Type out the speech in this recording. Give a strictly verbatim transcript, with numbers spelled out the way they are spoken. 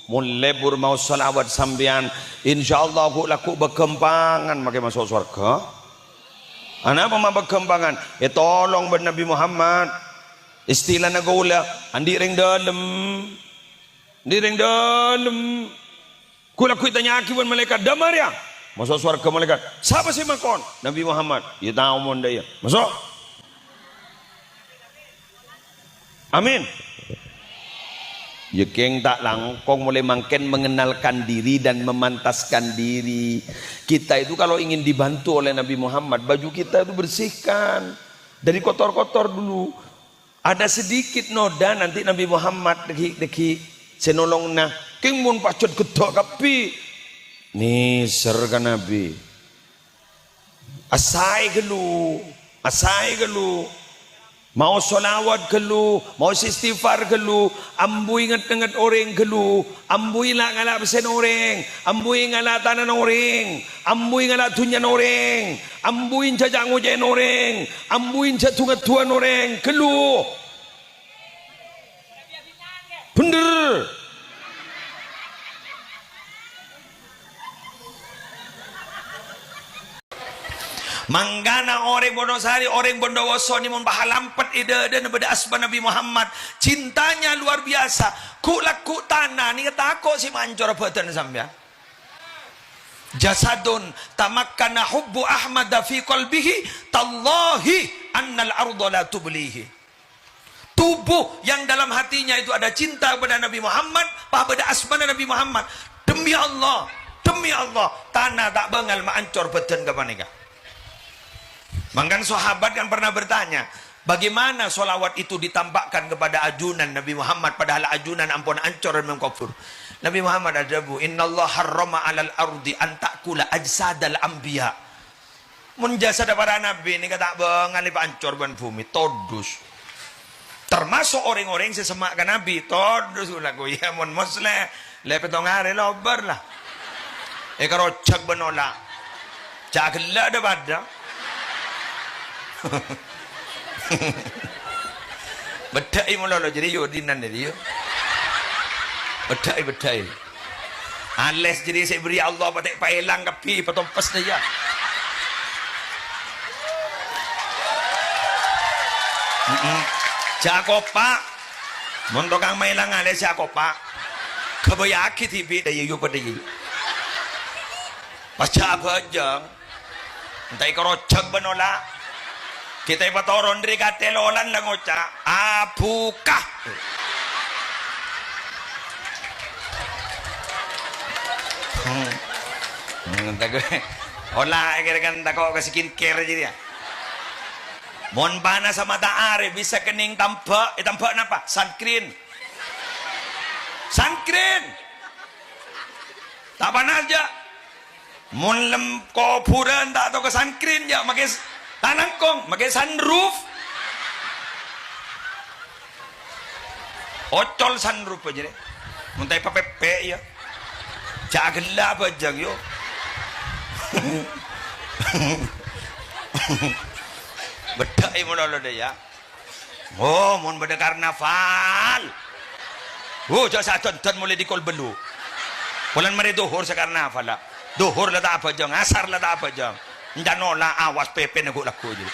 Mon lebur maos shalawat sampèyan, insyaallah ghu'-lagghu' bâghâmpangan makè maso' sowarghâ. Anapa ma' bâghâmpangan? Ètolong bân Nabbhi Muhammad. Istilana kaulâ, andi' rèng dâlem. Andi' rèng dâlem. Ghu'-lagghu' ètanya'aghi bân malaèkat, "Dâ' marèya?" Maso' sowarghâ malaèkat. "Sapa sè makon?" "Nabbhi Muhammad." "Iyâ tao mon dâ' iyâ." Maso'. Amin. Ya, keng ta' langkong mulai mangkèn mengenalkan diri dan memantaskan diri. Kita itu kalau ingin dibantu oleh Nabi Muhammad, baju kita itu bersihkan. Dari kotor-kotor dulu. Ada sedikit noda, nanti Nabi Muhammad dâggi'-dâggi' sè nolongna. Keng mon pajhât ghedda' kabbhi. Nèser ka Nabi. Assaè ghâllu, assaè ghâllu. Maos shalawat ghâllu, maos istighfar ghâllu, ambuy ngèt-ngèngèt orèng ghâllu, ambuy la'-ngala' pèssèna orèng, ambuy ngala' tanana orèng, ambuy ngala' dhunnyana orèng, ambuy jhâ' ca'-ngocè'na orèng, ambuy jhâ' du-ngaddhuwân orèng ghâllu. Bhender. Mangkana orèng Wonosari, orèng Bondowoso nè mon pahalampet è dâdâna bâdâ asma Nabi Muhammad, cintanya luar biasa. Ghu'-lagghu' tana nèka tako' sè mancor bhâdhânna sampèyan. Jasadun tamakkana hubbu Ahmada fi qalbihi, tallahi annal arda la tublihi. Tubuh yang dalam hatinya itu ada cinta kepada Nabi Muhammad, pas bâdâ asmana Nabi Muhammad. Demi Allah, demi Allah, tana ta' bângal maancor bhâdhân ka panèka. Mangkana sahabat kan pernah bertanya, "Bagaimana sholawat itu ditampakkan kepada ajunan Nabi Muhammad, padahal ajunan ampon ancor è alam kobhur?" Nabi Muhammad adhâbu, "Innallaha harrama 'alal ardi an ta'kula ajsadal anbiya." Mon jasadda para nabbhi nèka ta' bângal èpaancor bân bhumè, todus. Termasuk orèng-orèng sè semma' ka nabbhi, todus ghulâ, iyâ, mon moslè, lè pèttong arè lobâr la. Èkarojhâk bân ola'. Ca' ghellâ' dâ-padâ. Bâddhâ'i malolo jârèya, yâ, dinan jârèya. Bâddhâ'i, bâddhâ'i. Alès jârèya sè èberri' Allah patè' paèlang kabbhi, patompes dâ' iyâ. Mm-mm. Jhâ' kopa'. Mon tokang maèlang alès jhâ' kopa'. Ghâbâyyâghi dhibi' dâ' iyâ, yâ, padâ iyâ. Pas jhâ' abhâjâng. Èntaè karojhâk bân ola'. Kita èpatoron dâri katè lolan la ngoca', "Abuka." Hmm. Hmm, tako'. Ola' kèra kan tako' ka skincare jârèya. Mon panassa mata arè bisa kenning tambhâ', ètambhâ' napa? Sunscreen. Sunscreen. Ta' panas, jâ'. Mon lem kobhurân ta' tao ka sunscreen, jâ', makè s-, ta' langkong, makè sunroof. Ocol sunroof jârèya. Mon ta' èpapèpè', iyâ. Jhâ' ghellâ' abhâjâng, yâ. Bâddhâ'i malolo dâ' iyâ. Oh, mon bâdâ karnaval. Oh, jhâ' sadhân-dhân molaè dâri kol bâllu'. Polana marè dhuhur sè karnaval, la. Dhuhur la ta' abhâjâng, asar la ta' abhâjâng. Èncan ola' awas pèpèna ghu'-lagghu' jârèya.